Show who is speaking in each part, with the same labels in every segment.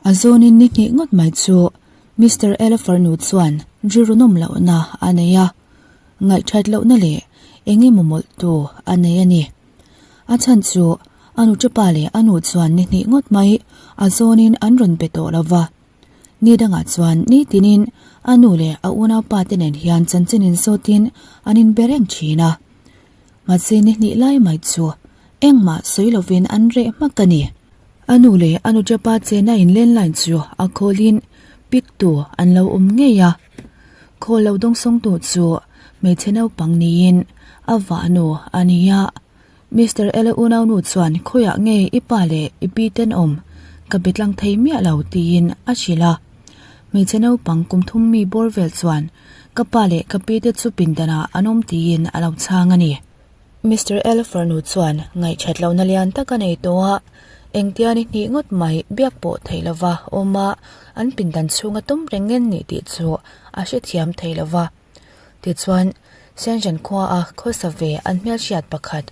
Speaker 1: A zawnin ni hnih ngawt mai chu Mister Ella farnu chuan rilru nawm lohna a nei a, ngaihthat lohna leh eng emaw mawlhtu a nei a ni. A chhan chu a nu tapa leh a nu chuan ni hnih ngawt mai a zawnin an rawn pe tawh lo va. Ni dangah chuan nitinin a nu leh a unaupa te nen hian chanchin inzawtin an inbe reng thin a. Mahse ni hnih lai mai chu engmah sawi lovin an reh hmak a ni. A nu leh a nu tapa chena in landline chu a khawlin pick tu an lo awm ngei a. Khawl lo dawngsawngtu chu hmeichhe naupang niin a vah nu a ni a. Mister Ella unaunu chuan khawiah nge i pa leh i pi tenawm ka be tlang thei miah lo tiin a hrilh a. Hmeichhe naupang kum thum mi bawr vel chuan ka pa leh ka pi te chu pindanah an awm tiin a lo chhang a ni. Mister Ella farnu chuan ngaihthat lohna lian tak a nei tawh a, engtia ni hnih ngawt mai biak pawh theih lova awm a, an pindan chhunga tum reng ngen nih tih chu a hrethiam thei lova. Tichuan, Shenzhen khuaa khawsa ve an hmelhriat pakhat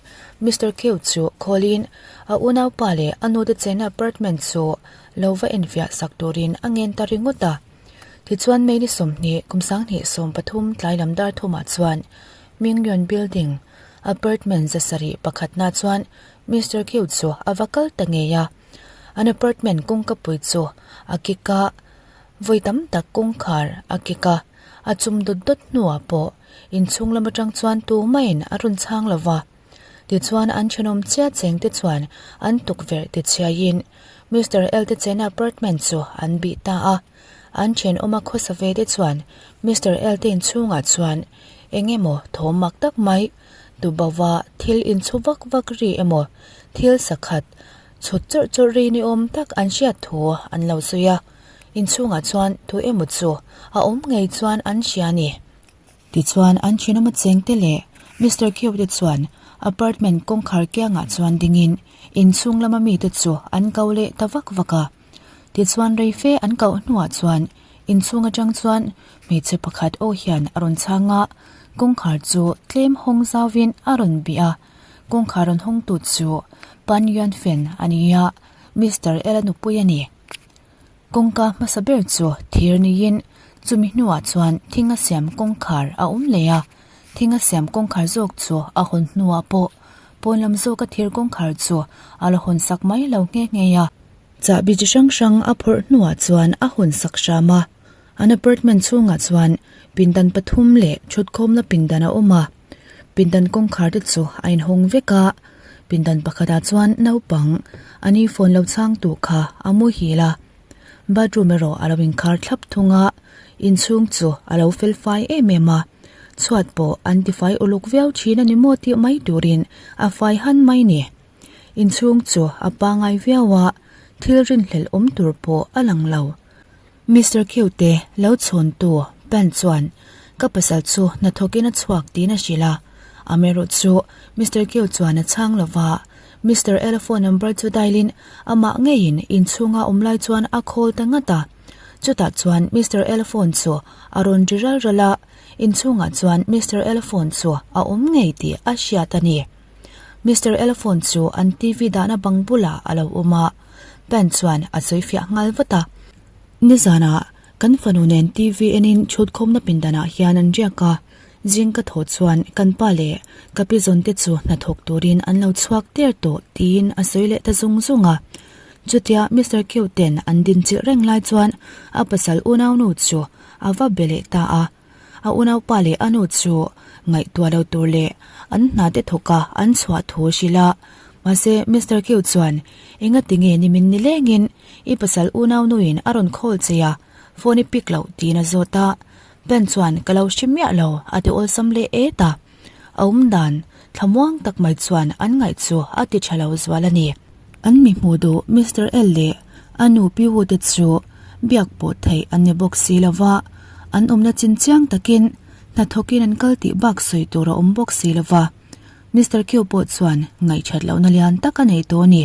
Speaker 1: Mister Qiu chu khawlin a unaupa leh a nute chenna apartment chu lo va enfiah sak turin a ngen ta ringawt a. Tichuan, May ni 20 kum 2013 tlai lam dar thumah chuan Mingyuan Building apartment zasarih pakhatna chuan Mister Qiu chu a va kal ta ngei a. An apartment kawngkapui chu a kik a, vawi tam tak kawngkhar a kik a. A chum dawt dawt hnuah pawh inchhung lam atang chuan tumaiin a rawn chhang lo va. Tichuan an thenawm chiah cheng te chuan an tukverh ti chhiaiin Mister L te chena apartment chu an bih ta a. An thenawma khawsa ve te chuan Mister L te inchhungah chuan eng emaw thawm mak tak mai tubawa thil inchhu vak vak ri emaw thil sakhat chhut chawrh chawrh ri ni awm tak an hriat thu an lo sawi a. Inchhungah chuan tu emaw chu a awm ngei chuan an hria a ni. Tichuan an thenawma chengte leh Mister Q te chuan apartment kawngkhar kiangah chuan dingin inchhung lama mite chu an ko leh ta vak vak a. Tichuan rei fe an koh hnuah chuan inchhung atang chuan hmeichhe pakhat aw hian a rawn chhang a, kawngkhar chu tlem hawng zauvin a rawn bih a, kawngkhar rawn hawngtu chu Pan Yuanfen a ni a, Mister Ela nupui a ni. Kawngka hmasa ber chu thir niin chumi hnuah chuan thinga siam kawngkhar a awm leh a, thinga siam kawngkhar zawk chu a hawn hnuah pawh pawn lam zawka thir kawngkhar chu a la hawn sak mai lo nghe nghe a. Chahbi chi hrang hrang a phawrh hnuah chuan a hawn sak hram a, an apartment chhungah chuan pindan pathum leh thutkhawmna pindan a awm a. Pindan kawngkhar te chu a inhawng vek a, pindan pakhatah chuan naupang a ni phone lo chhang tu kha a muhil a, bathroom erawh a lo inkhar thlap thung a, inchhung chu a lo fel fai em em a, chhuat pawh an tifai uluk viau thin a ni maw tih mai turin a fai han mai ni. Inchhung chu a pangai viau a, thil rinhlelh awm tur pawh a lang lo. Mister Q te lo chhawntu Pan chuan ka pasal chu hnathawkin a chhuak tiin a hrilh a, amaherawh chu Mister Q chuan a chhang lo va, Mister L phone number chu dial-in amah ngeiin inchhunga awm lai chuan a call ta ngat a, chutah chuan Mister L phone chu a rawn ri ral ral a, inchhungah chuan Mister L phone chu a awm ngei tih a hriat a ni. Mister L phone chu an TV dahna bang bulah a lo awm a. Pan chuan a sawi fiah nghal vat a. Nizanah kan fanu nen TV enin chhutkhawmna pindanah hian an riak a, zing ka thawh chuan kan pa leh ka pi zawn te chu hnathawk turin an lo chhuak der tawh tiin a sawi leh ta zung zung a. Chutia Mister Q ten an dinchilh reng lai chuan a pasal unaunu chu a va be leh ta a. A unaupa leh a nu chu ngaihtuah lo tur leh an hna te thawk a an chhuah thu hrilh a. Mahse, Mister Q chuan, Engati nge ni min ni lengin i pasal unau nuin a rawn call che a, phone i pick loh tiin a zawt a. Ben chuan, Ka lo hre miah lo, a ti awlsam leh et a. A awm dan thlamuang tak mai chuan an ngaih chu a ti tha lo zual a ni. An mi hmuh duh Mister L leh a nu Pi Wu te chu biak pawh theih an ni bawk si lo va, an awmna chin chiang takin hnathawkin an kal tih bak sawi tur a awm bawk si lo va, Mister Q pawh chuan ngaihṭhat lohna lian tak a nei tawh a ni.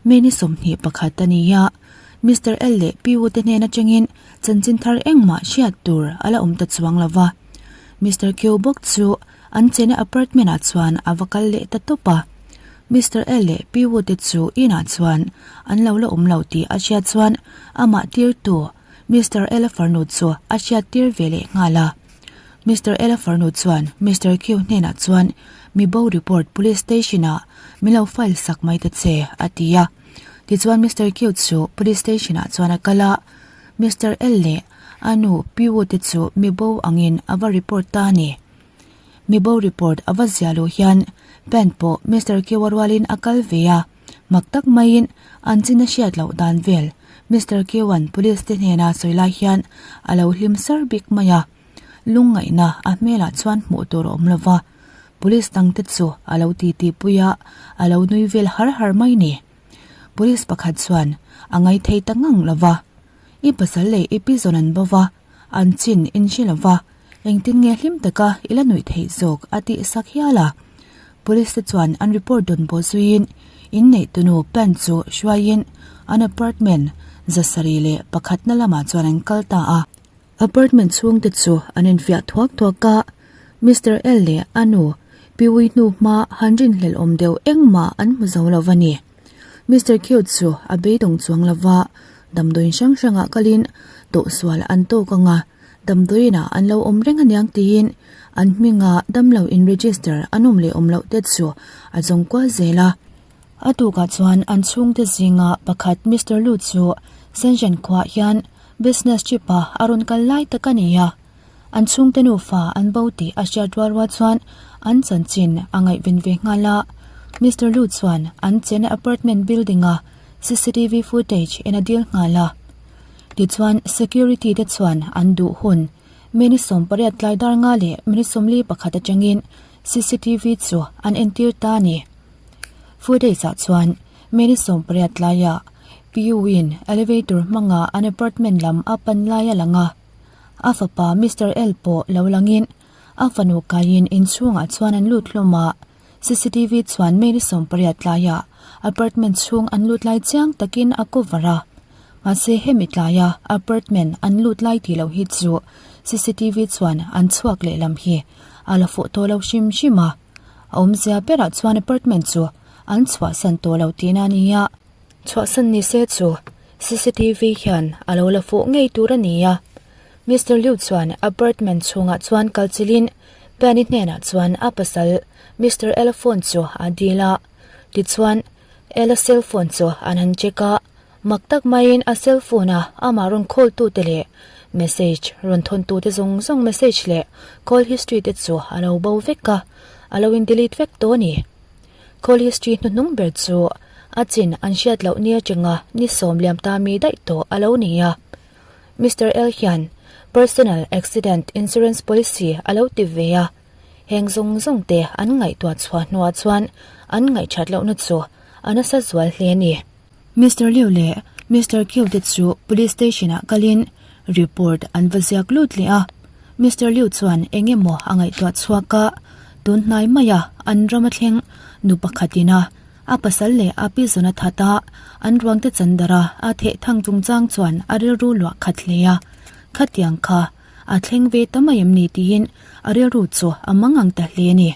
Speaker 1: May ni 21 a ni a, Mister L leh Pi Wu te hnen atangin chanchin thar engmah hriat tur a la awm ta chuang lo va. Mister Q bawk chu an chena apartment ah chuan a va kal leh ta tawp a. Mister L leh Pi Wu te chu inah chuan an lo la awm lo tih a hriat chuan amah tirtu Mister L-a farnu chu a hriat tir ve leh nghal a. Mister L-a farnu chuan Mister Q hnenah chuan mi bo report police station-ah min lo file sak mai ta che a ti a. Tichuan Mister Q chu police station-ah chuan a kal a, Mister L leh a nu Pi Wu te chu mi bo angin a va report ta a ni. Mi bo report a va ziah loh hian Pant pawh Mister Q-a rualin a kal ve a, mak tak maiin an chin a hriat loh dan vel Mister Q-a'n police te hnena sawi lai hian a lo hlim sar bik mai a, lungngaihna a hmelah chuan hmuh tur a awm lo va, police dangte chu a lo titi pui a, a lo nui vel har har mai ni. Police pakhat chuan a ngaithei ta ngang lo va, I pasal leh i pi zawn an bo va, an chin in hre lo va, engtin nge hlim taka i la nuih theih zawk a tih sak hial a. Police te chuan an report dawn pawh zuiin inneih tunu Pan chu hruaiin an apartment zasarih leh pakhatna lamah chuan an kal ta a. Apartment chhungte chu an infiah thuak thuak a, Mister L leh a nu Pi Ui hnu hma han rinhlelh awm deuh engmah an hmu zo lo va ni. Mister Q chu a beidawng chuang lo va, damdawiin hrang hrangah kalin tawhsual an tawk ang a, damdawiinah an lo awm reng aniang tiin an hminga damlo in register an awm leh awm loh te chu a zawng kual zel a. A tukah chuan an chhungte zinga pakhat Mister Lu chu Shenzhen khuaah hian business trip a a rawn kal lai tak a ni a. An chhungte nufa an bo tih a hriat rual rual chuan an chanchin a ngaihven ve nghal a. Mister Lu chuan an chena apartment building a cctv footage en a dil nghal a. Tichuan security te chuan an duh hun minute 18 tlai dar nga leh minute 41 atangin cctv chu an entir ta a ni. Footage ah chuan minute 18 tlaiah Pu in elevator hmanga an apartment lam a pan lai a lang a. A fapa Mister L pawh lo langin a fanu kaiin inchhungah chuan an lut hlawm a, cctv chuan May ni 18 tlaiah apartment chhung an lut lai chiang takin a cover a. Mahse hemi tlaia apartment an lut lai tih loh hi chu cctv chuan an chhuak lehlam hi a la fuh tawh lo hrim hrim a. A awmzia berah chuan apartment chu an chhuahsan tawh lo tihna a ni a. Chhuahsan ni se chu cctv hian a lo la fuh ngei tur a ni a. Mister Liu chuan apartment chhungah chuan kal chilhin Penny hnenah chuan a pasal Mister Ella phone chu a dil a. Tichuan Ella cell phone chu an han check a, mak tak maiin a cell phone a amah rawn call tute leh message rawn thawn tute zawng zawng message leh call history te chu a lo bo vek a, a lo in delete vek tawh a ni. Call history hnuhnung ber chu a chin an hriat loh ni atanga ni sawm liam ta mi daih tawh a lo ni a. Mister L hian personal accident insurance policy a lo ti ve a, heng zawng zawng te an ngaihtuah chhuah hnuah chuan an ngaihthat lohna chu a nasa zual hle a ni. Mister Liu leh Mister Qiu te chu police station ah kalin report an va ziak lut leh a. Mister Liu chuan eng emaw a ngaihtuah chhuak a, tun hnai maia an rama thleng nu pakhatin a a pasal leh a pi zawn a that a, an ruangte chandara a theh thang chungchang chuan a rilru luah khat hle a. Khatiang kha a thleng ve ta mai em ni tiin a rilru chu a mangang ta hle a ni.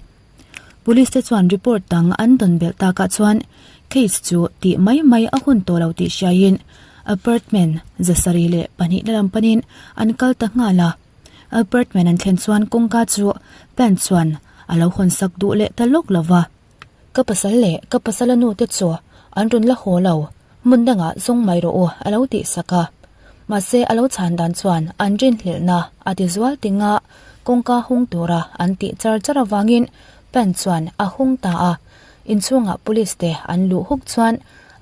Speaker 1: Police te chuan report dang an dawn belh takah chuan case chu tih mai mai a hun tawh lo tih hriaiin apartment 72 na lam panin an kal ta nghal a. Apartment an thlen chuan kawngka chu Pan chuan a lo hawn sak duh leh ta lawk lo va. Ka pasal leh ka pasala nu te chu an rawn la haw lo, hmun dangah zawng mai rawh u a lo tih sak a. Mahse a lo chhan dan chuan an rinhlelhna a ti zual ting a, kawngka hung tura an tih char char avangin Pan chuan a hung ta a. Inchhungah police te an luh huk chuan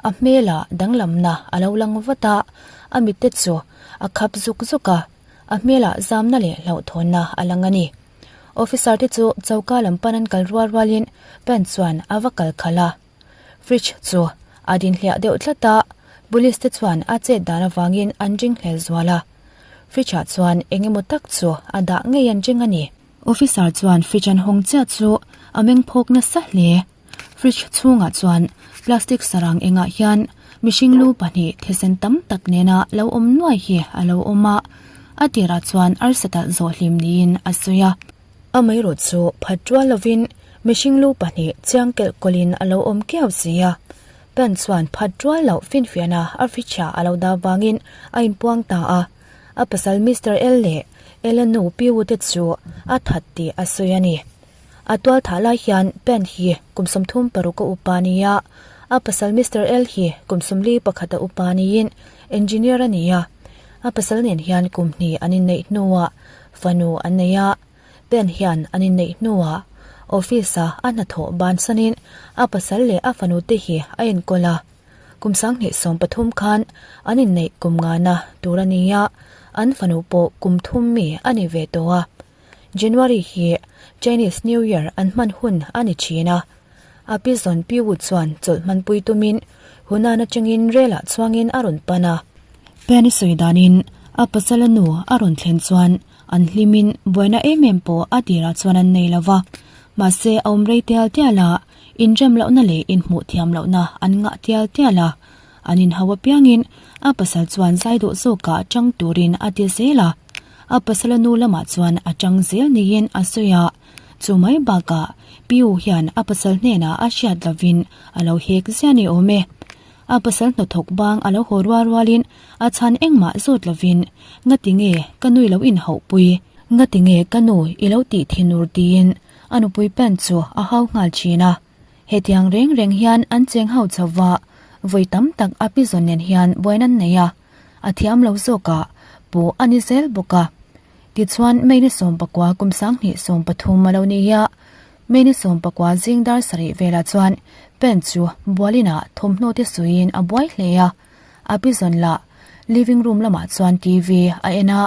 Speaker 1: a hmelah danglamna a lo lang vat a, a mitte chu a khap zuk zuk a, a hmelah zamna leh hlauhthawnna a lang a ni. Officer te chu choka lam pan an kal rual rualin Pan chuan a va kal khalh a. Fridge chu a din hliah deuh tlat a, police te chuan a chet dan avangin an ring hlel zual a. Fridge ah chuan eng emaw tak chu a dah ngei an ring a ni. Officer chuan fridge an hawng chiah chu a meng phawk nasa hle. Fridge chhungah chuan plastic sarang engah hian mihring lu pahnih thisen tam tak nena lo awm nuai hi a lo awm a, a tirah chuan arsa talh zawh hlim niin a sawi a. Amaherawhchu phat rual lovin. Mihring lu pahnih chiang kelh kawlhin a lo awm kiau si a. Pan chuan phat rual loh finfiahna a fridge-ah a lo dah vangin a inpuang ta a. A pasal Mister L leh Ella nu Pi Wu te chu a that tih a sawi a ni. A tual thah lai hian Pen hi kum 36 a upa a ni a, a pasal Mister L hi kum 41 a upa niin engineer a ni a. A pasal nen hian kum hnih an inneih hnuah fanu an nei a, Pen hian an inneih hnuah office-a a hnathawh bansanin a pasal leh a fanu te hi a enkawl a. Kum 2013 khan an inneih kum ngana tur a ni a, an fanu pawh kum thum mi a ni ve tawh a. January hi Chinese New Year an hman hun a ni thin a, a pi zawn Pi Wu chuan chawlh hmanpui tumin Hunan atangin relah chuangin a rawn pan a. Penny sawi danin a pasala nu a rawn thlen chuan an hlimin buaina em em pawh a tirah chuan an nei lo va, mahse a awm rei tial tial a, inrem lohna leh inhmuh thiam lohna an ngah tial tial a, an inhau apiangin a pasal chuan zai duh zawkah tang turin a ti zel a. A pasala nu lamah chuan a tang zel niin a sawi a, chu mai bakah Piu hian a pasal hnenah a hriat lovin a lo hek ziah ni awm e. A pasal hnathawk bang a lo haw rual rualin a chhan engmah zawt lovin, Ngati nge ka nu i lo inhauhpui? Ngati nge ka nu i lo tih thinur? tiin a nupui pant chu a hau nghal thin a. Hetiang reng reng hian an cheng ho chho va, vawi tam tak a pi zawn nen hian buain an nei a. A thiam lo zawkah pawh a ni zel bawk a. Tichuan May ni 19 kum 2013 a lo ni a, May ni 19 zing dar sarih velah chuan Pen chu bualinah thawmhnaw te suiin a buai hle a. A pi zawn lah living room lamah chuan TV a en a,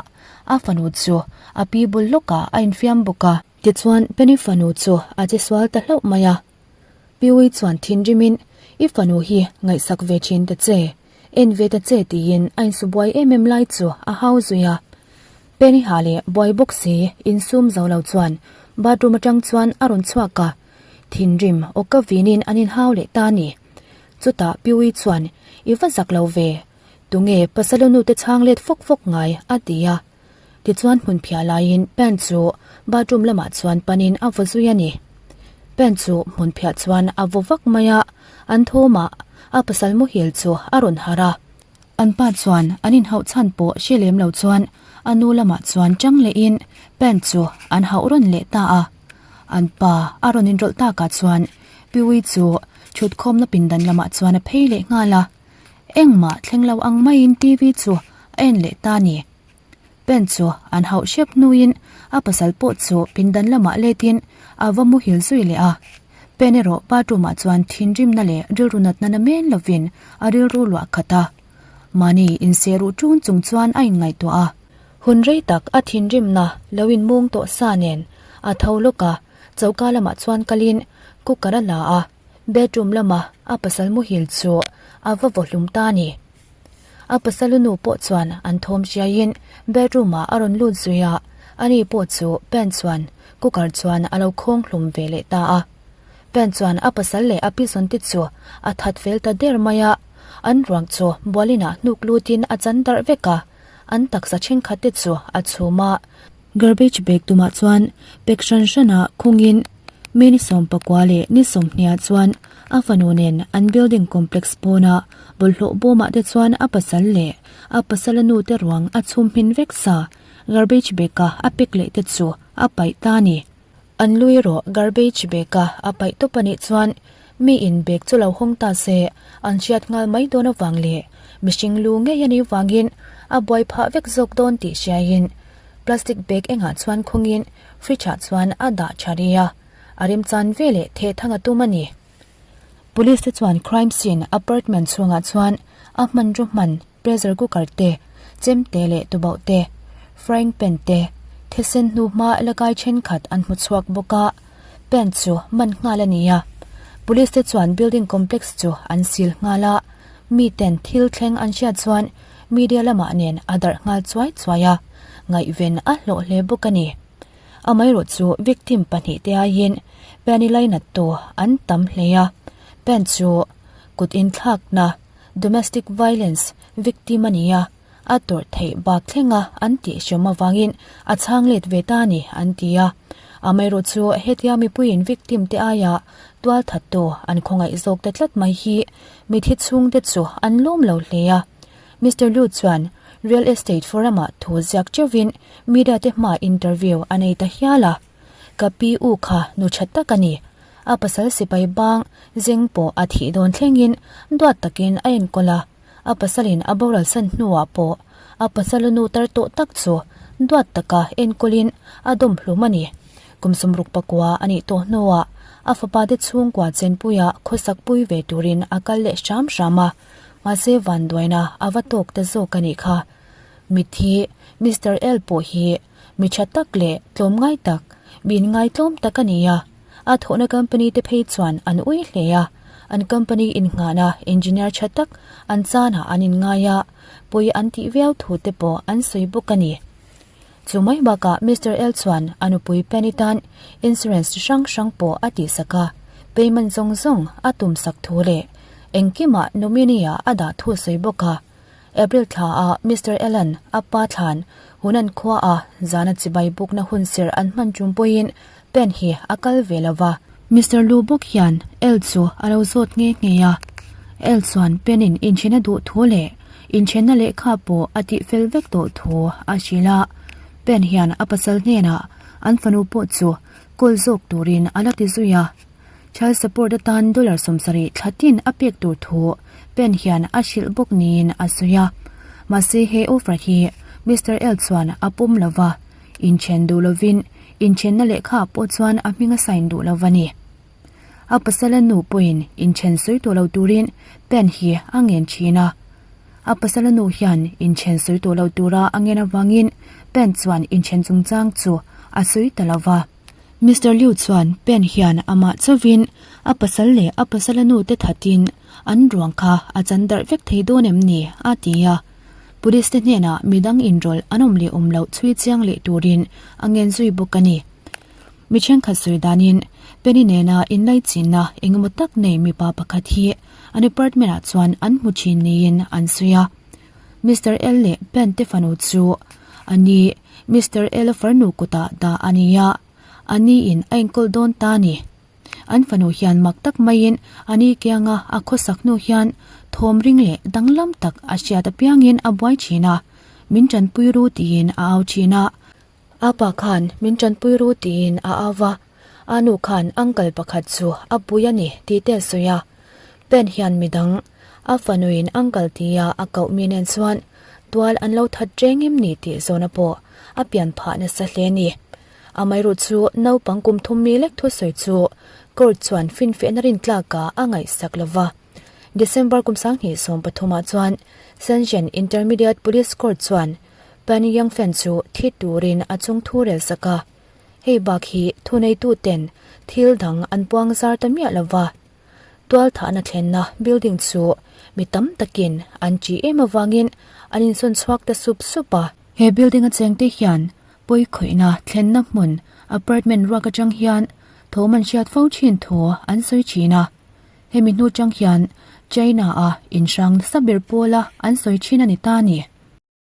Speaker 1: a fanu chu a pi bul lawkah a infiam bawk a. Tichuan Penny fanu chu a che sual ta hlauh mai a. Piui chuan thinrimin, I fanu hi ngaihsak ve thin ta che, en ve ta che tiin a insu buai em em lai chu a hau zui a. Penny ha leh buai bawk si insum zo lo chuan bathroom atang chuan a rawn chhuak a, thinrim awka vinin an inhau leh ta a ni. Chutah Piui chuan, I va zak lo ve, tunge pasalo nute chhang let fawk fawk ngai a ti a. Tichuan hmun phiah laiin Pen chu bathroom lamah chuan panin a vaw zui a ni. Pen chu hmun phiah chuan a vaw vak mai a, an thawmah a pasal muhil chu a rawn harh a. An pa chuan an inhauh chhan pawh hre lem lo chuan a nu lamah chuan chang lehin Pen chu an hauh rawn leh ta a. An pa a rawn inrawlh takah chuan Piui chu thutkhawmna pindan lamah chuan a phei leh nghal a. Engmah thleng lo ang maiin TV chu a en leh ta a ni. Pen chu an hauh hrep hnuin a pasal pawh chu pindan lamah letin a va muhil zui leh a. Pen erawh bathroom ah chuan thinrimna leh rilru natna na men lovin a rilru luah khat a. Mahni inseh ruh ṭun chung chuan a inngaihtuah a. Hun rei tak a thinrimna lo inmung tawh sa nen a tho lawk a, choka lamah chuan kalin cooker a la a. Bedroom lama a pasal muhil chu a va vaw hlum ta a ni. A pasalu nu pawh chuan an thawm hriaiin bedroom ah a rawn lut zui a, ani pawh chu Pen chuan cooker chuan a lo khawng hlum ve leh ta a. Pen chuan a pasal leh a pizawn te chu a that fel ta der mai a, an ruang chu bualinah hnuk lutin a chan darh vek a, an taksa thenkhat te chu a chhum a. Garbage bag tumah chuan pack hran hranah khungin mi ni 19 leh ni 20 ah chuan a fanu nen an building complex pawna bawlhhlawh bawmah te chuan a pasal leh a pasala nu te ruang a chhum hmin vek sa garbage bag a a pack leh te chu a paih ta a ni. An lui erawh garbage bag a a paih tawp a nih chuan mi in bag chu lo hawng ta se an hriat nghal mai dawn avang leh mihring lu ngei a nih vangin a buai phah vek zawk dawn tih hriaiin Plastic bag engah chuan khawngin fridge ah chuan a dah tha rih a, a remchan ve leh theh thang a tum a ni. Police te chuan crime scene apartment chhungah chuan a hmanraw hman pressure cooker te, chemte leh tubauh te, frying pan te, thisen hnuhma la kai thenkhat an hmu chhuak bawk a, pan chu man nghal a ni a. Police te chuan building complex chu an seal nghal a, miten thil thleng an hriat chuan Media lamah nen a darh nghal chuai chuai a, ngaihven a hlawh hle bawk a ni. Amaherawh chu victim pahnih te aiin Penny lainattu an tam hle a, Pen chu kut inthlakna, domestic violence, victim a ni a, a tawrh theih bak thlenga an tih hriam avangin a chhang let ve ta a ni an ti a. Amaherawhchu hetia mipuiin victim te aia tualthattu an khawngaih zawk ta tlat mai hi mithi chhungte chu an lawm lo hle a. Mister Lu chuan Real Estate Forum-ah thu ziak teuhin media te hmaah interview a nei ta hial a. Ka pi u kha nu tha tak a ni. A pasal sipai bang zeng pawh a thih dawn thlengin duat takin a enkawl a. A pasalin a boral san hnuah pawh a pasala nu tar tawh tak chu duat taka enkawlin a dawm hlum a ni. Kum sawmruk pakua a nih tawh hnuah a fapa te chhungkua chenpuia khawsak pui ve turin a kal leh hram hram a, mahse vanduaina a va tawk ta zawk a nih kha. Mitthi Mister L pawh hi mi tha tak leh tlawmngai tak, mi inngai tlawm tak a ni a. A thawhna company te phei chuan an ui hle a, an company innghahna engineer tha tak an chanah an inngai a, pawi an tih viau thu te pawh an sawi bawk a ni. Chu mai bakah Mister L chuan a nupui Penny tan insurance chi hrang hrang pawh a tihsak a, payment zawng zawng a tumsak thu leh engkimah nominee ah a dah thu a sawi bawk a. April thla ah Mister Allen a pa thlan Hunan khua a zana chibai bukna hun serh an hman tum pawhin Pen hi a kal ve lo va. Mister Lu bawk hian El chu a lo zawt nghe nghe a. El chuan Pen in inchhena duh thu leh inchhenna lehkha pawh a tih fel vek tawh thu a hrilh a. Pen hian a pasal hnenah an fanu pawh chu kawl zawk turin a la ti zui a. Child support atan dollar 70 thla tin a pek tur thu Pen hian a hrilh bawk niin a sawi a. Mahse he offer hi Mister L chuan a pawm lo va, inthen duh lovin inthenna lehkha pawh chuan a hming a sign duh lo va ni. A pasala nu pawhin inthen sawi tawh lo turin Pen hi a ngen thin a. A pasala nu hian inthen sawi tawh lo tura a ngen avangin Pen chuan inthen chungchang chu a sawi ta lo va. Mister Liu chuan Pen hian amah chauhin a pasal leh a pasala nu te thatin an ruang kha a chan darh vek thei dawn em ni? a ti a. Police te hnenah midang inrawlh an awm leh awm loh chhui chiang leh turin a ngen zui bawk a ni. Mi thenkhat sawi danin Penny nena inlaichinna engemaw tak nei mipa pakhat hi an apartment ah chuan an hmu thin niin an sawi a. Mister L leh Pen te fanu chu a ni. Mister Ela farnu kutah dah a ni a, a ni in a enkawl dawn ta a ni. An fanu hian mak tak maiin a ni kianga a khawsak hnu hian thawm ring leh danglam tak a hriat apiangin a buai thin a, min tanpui ru tiin a au thin a. A pa khan min tanpui ru tiin a au va, a nu khan uncle pakhat chu a pui a ni tih te a sawi a. Pen hian midang a fanuin uncle tia a koh mi nen chuan tual an lo that reng em ni tih zawhna pawh a pian phah nasa hle a ni. Amaherawh chu naupang kum thum mi lek thusawi chu court chuan finfiahna rintlakah a ngaihsak lo va. December kum 2013 ah chuan Shenzhen Intermediate Police Court chuan Pan Yangfen chu thi turin a chung thu rel sak a. Hei bak hi thuneituten thil dang an puang zar ta miah lo va. Tualthahna thlenna building chu mi tam takin an ṭih em avangin an insawn chhuak ta sup sup a. He building a chengte hian pawikhawihna thlenna hmun apartment ruak atang hian thawm an hriat fo thin thu an sawi thin a. Hemi hnu chang hian China-a inhrang nasa ber pawla an sawi thin a ni ta a ni.